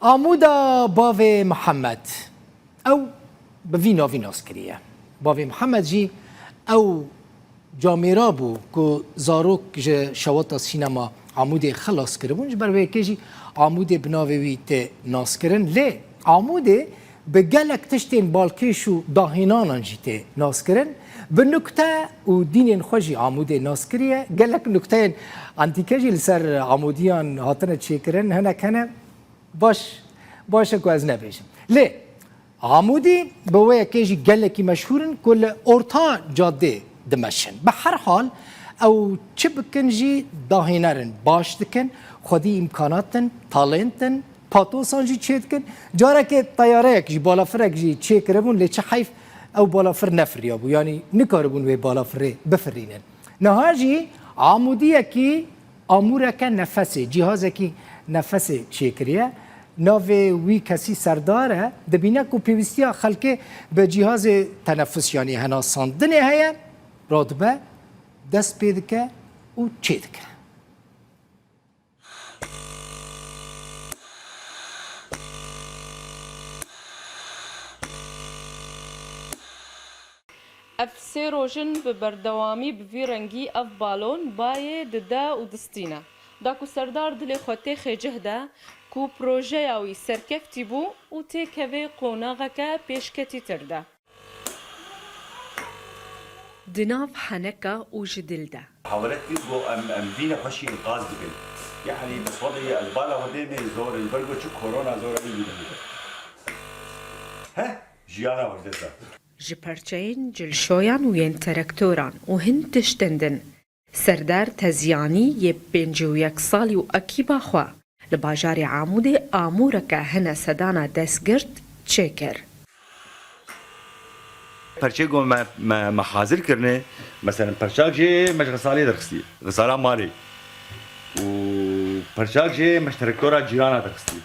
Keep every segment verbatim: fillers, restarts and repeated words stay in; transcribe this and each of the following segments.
Amûda Bavê Mihemed, ew bi vî navî nas kiriye. Bavê Mihemed jî ew camêra bû ku zarok ji şewata sînema Amûdê xilas kiribûn, ji ber wê yekê jî Amûdê bi navê wî tê naskirin. Lê Amûdê bi gelek tiştên balkêş û dahênanan jî tê naskirin. Bi nukte û dînên xwe jî Amûdê nas kiriye. Gelek nukteyên antîke jî li ser Amûdiyan hatine çêkirin. Hinek hene. Baş, baş e ku ez nebêjim. Lê Amûdî bi wê yekê jî gelekî meşhûr in ku li orta cadê dimeşin. Bi her hal, ew çi bikin jî dahêner in, baş dikin, xwedî îmkanat in, talent in, patosan jî çêdikin. Carekê teyareyek jî, balafirek jî çêkiribûn, lê çi heyf ew balafir nefiriyabû. Yanî nikaribûn wê balafirê bifirînin. Niha jî Amûdiyekî Amûreke nefesê, cîhazekî nefesê çêkiriye. Navê wî kesî Serdar e. Dibîne ku pêwîstiya xelkê bi cîhazê tenefus, yanî henasandinê heye, radibe, dest pê dike û çêdike. Ev sê roj in bi berdewamî bi vî rengî ev balon bayê dide û distîne. Da ku Serdar dilê xwe têxê cih de ku projeya wî serkeftî bû û têkevê qonaxeke pêşketîtir de. Di nav heneka û ji dil de. Hewalet kir got, em, em vî nexweşî înqaz dikin. Yanî bi sodê ye, ez bala xwe dêmê zor, ji ber ku çi korona zor, em vî nexweşî. Heh, jiyana xwe ji dest da. Ji perçeyên cilşoyan û yên terektoran û hin tiştin din. Serdar Teziyanî yê pêncî û yek salî û ekîba xwe li bajarê Amûdê amûreke hene sedana destgirt çêkir. Perçê ku me, me, me hazir kirine, meselen perçak jê me ji Xisalê derxistî, Xisala malê. Û perçak jê me ji terektora cîrana derxistî.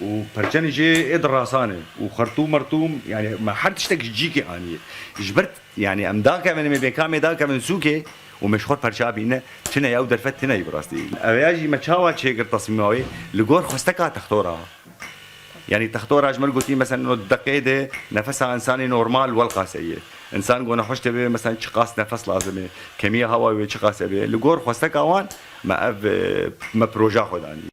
Û perçenê jê ê di rasanê. Û xertûm mertûm, yani me her tiştek ji cîkê aniye. Ji ber, yani em dakevin, em ê bêkamê dakevin sûkê û me ji xwe perça bîne, tune ye ew derfet tune ye bi rastî. Ev ya jî me çawa çêkir tesmîma wê? Li gor xwesteka textora. Yani textora ji me re gotî, mesela no deqê de nefesa insanê normal welqase ye. Însan ku nexweş dibe, mesela çiqas nefes lazim e, kemiya hewa wê çiqas e be. Li gor xwesteka wan me ev, e, me proja xwe danî.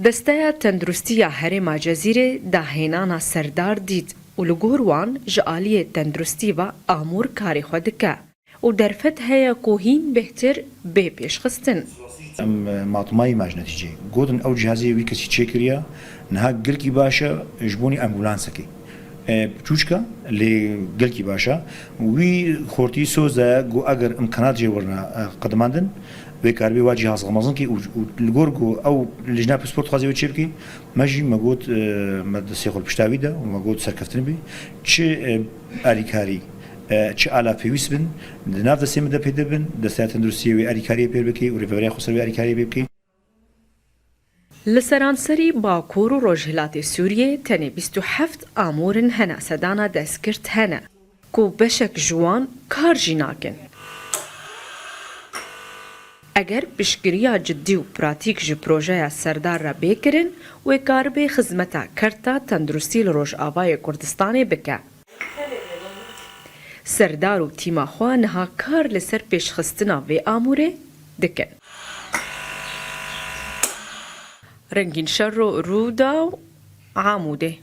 Desteya Tenduristiya Herêma Cezîrê dahênana Serdar dît û li gor wan ji aliyê tenduristî ve amûr karê xwe dike û derfet heye ku hîn bêhtir bê pêşxistin. Em, e, matmayî me ji netîcê. Gotin ew cihazê wî kesî çêkiriye, niha gelkî baş e ji bonî ambulansekê. E, çûçka lê gelkî baş e. Wî xortî soz e ku eger imkanat jê werine, e, qedimandin, wê karibê wa cîhaz xwe mezin kî û, û li gor ku ew lijna pispor dixwaze wê çê bikî, me jî me got, e, me destê xwe li pişta wî de û me got serkeftin bî. Çi, e, alîkarî, e, çi ala pêwîst bin, di nav destê min de pêde bin, desteya tenduristiyê wê alîkariyê pêr bikî û rêveberiya xwe ser wê alîkariyê pê bikî. Li seranserî Bakur û Rojhilatê Sûriyê tenê bîst û heft amûr in hene sedana destgirt hene ku beşek ji wan kar jî nakin. Eger piştgiriya cidî û pratîk ji projeya Serdar re bê kirin, wê karibe xizmeta kerta tenduristî li Rojavayê Kurdistanê bike. Serdar û tîma xwe niha kar li ser pêşxistina vê amûrê dikin. Rengîn Şero, Rûdaw, Amûdê.